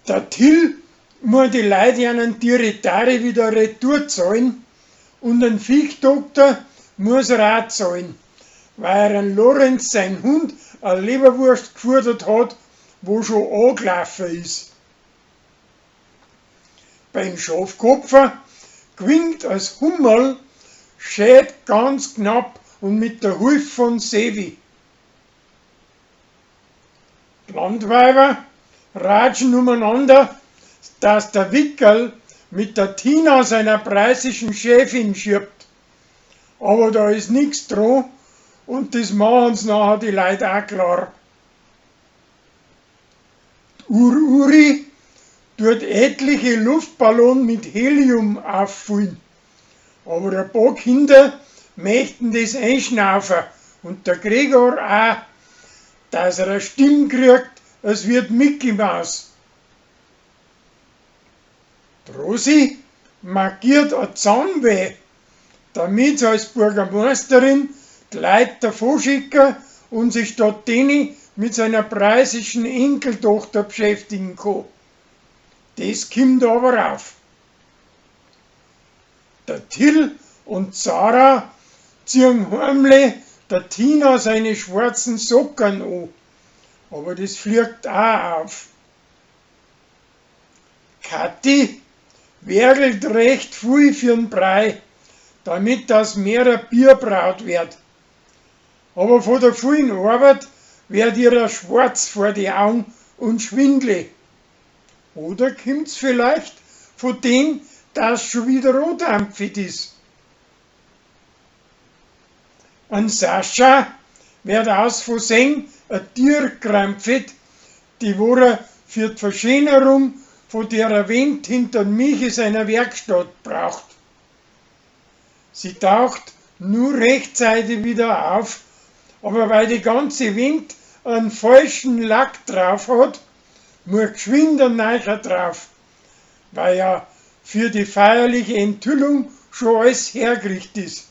Der Till muaß die Leit ihren Tiritari wieder retour zahlen und den Viechdoktor muaß er aa zahlen, weil er an Lorenz sein Hund a Leberwurscht gfuadert hat, wo scho aaglaufa is. Beim Schafkopfer gwinnt as Hummerl schät ganz knapp und mit der Hilf von Sevi. D'Landweiber ratschen umeinander, dass der Wickerl mit der Tina seiner preußischen Chefin schiebt. Aber da is nix dran und des machen's nachher die Leit aa klar. Ur-Uri tut etliche Luftballon mit Helium auffüllen. Aber a paar Kinder möchten des einschnaufen und der Gregor aa, dass er a Stimm kriegt, als wie d'Micky Maus. D'Rosi markiert a Zahnweh, damit sie als Bürgermeisterin d'Leit davonschicka und sich statt dene mit seiner preußischen Enkeltochter beschäftigen kann. Des kimmt aber auf. Der Till und Sarah ziehen heimlich der Tina seine schwarzen Sockern an, aber des fliegt aa auf. Kathi wergelt recht viel für'n Brei, damit dass mehrer Bier braut werd. Aber von der vielen Arbeit werd ihrer schwarz vor die Augen und schwindlig. Oder kimmt's vielleicht von dem, dass scho wieder odampft is. An Sascha werd aus Versehen a Tier krampft, die wo er für d'Verschönerung von dera Wend hinter'n Michi seiner Werkstatt braucht. Sie taucht nur rechtzeitig wieder auf, aber weil die ganze Wend an falschen Lack drauf hat, muaß gschwind ein neuer drauf, weil ja für die feierliche Enthüllung scho alles hergricht is.